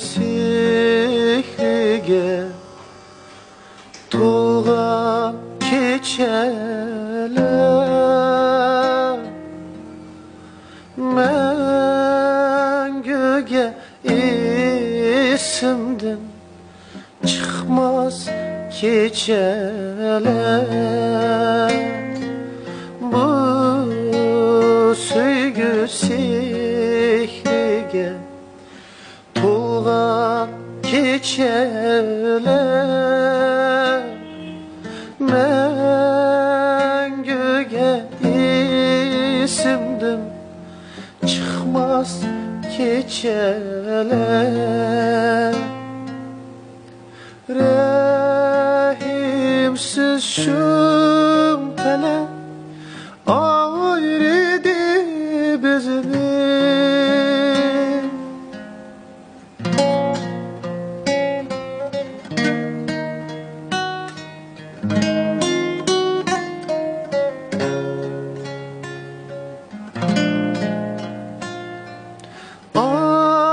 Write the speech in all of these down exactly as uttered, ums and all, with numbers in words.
سېھرىگە تولغان كېچەلەر، مەڭگۈگە ئېسىمدىن چىقماس كېچەلەر، بۇ سۆيگۈ سېھرىگە تولغان كېچەلەر، مەڭگۈگە ئېسىمدىن چىقماس كېچەلەر. رەھىمسىز شۇم پەلەك ئايرىدى بىزنى.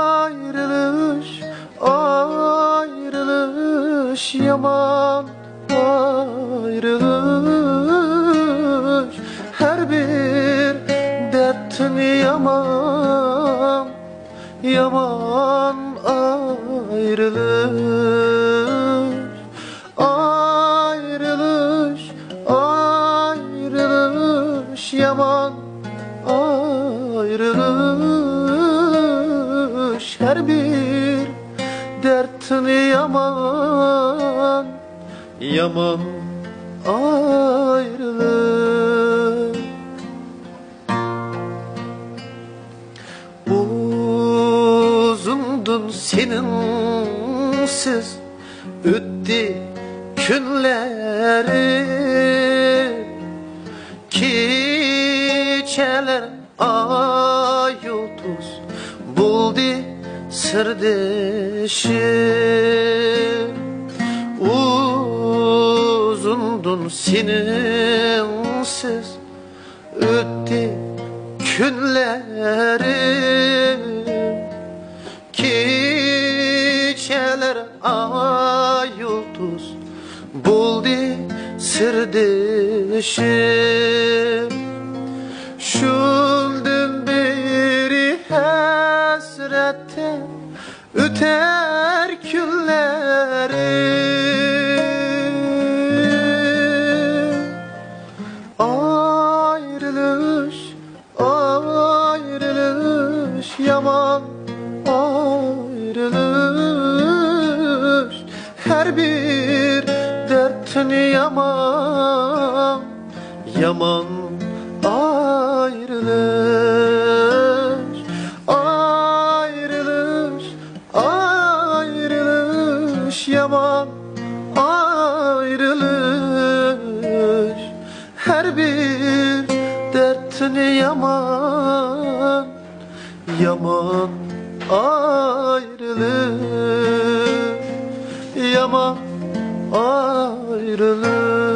ئايرىلىش، ئايرىلىش يامان، ئايرىلىش ھەر بىر دەردتىن يامان، يامان ئايرىلىش. ئايرىلىش، ئايرىلىش يامان، ئايرىلىش ھەر بىر دەردتىن يامان، يامان ئايرىلىش. ئۇزۇندىن سېنىڭسىز ئۆتتى كۈنلىرىم، كېچەلەر ئاي يۇلتۇز بولدى سىردىشىم. ئۇزۇندىن سېنىڭسىز ئۆتتى كۈنلىرىم، كېچەلەر ئاي يۇلتۇز بولدى سىردىشىم. شۇندىن بېرى ھەسرەتتە ئۆتەر كۈنلىرىم. ئايرىلىش، ئايرىلىش يامان، ئايرىلىش ھەر بىر دەردتىن يامان، يامان ئايرىلىش. ئايرىلىش، ئايرىلىش يامان، ئايرىلىش ھەر بىر دەردتىن يامان، يامان ئايرىلىش، يامان ئايرىلىش.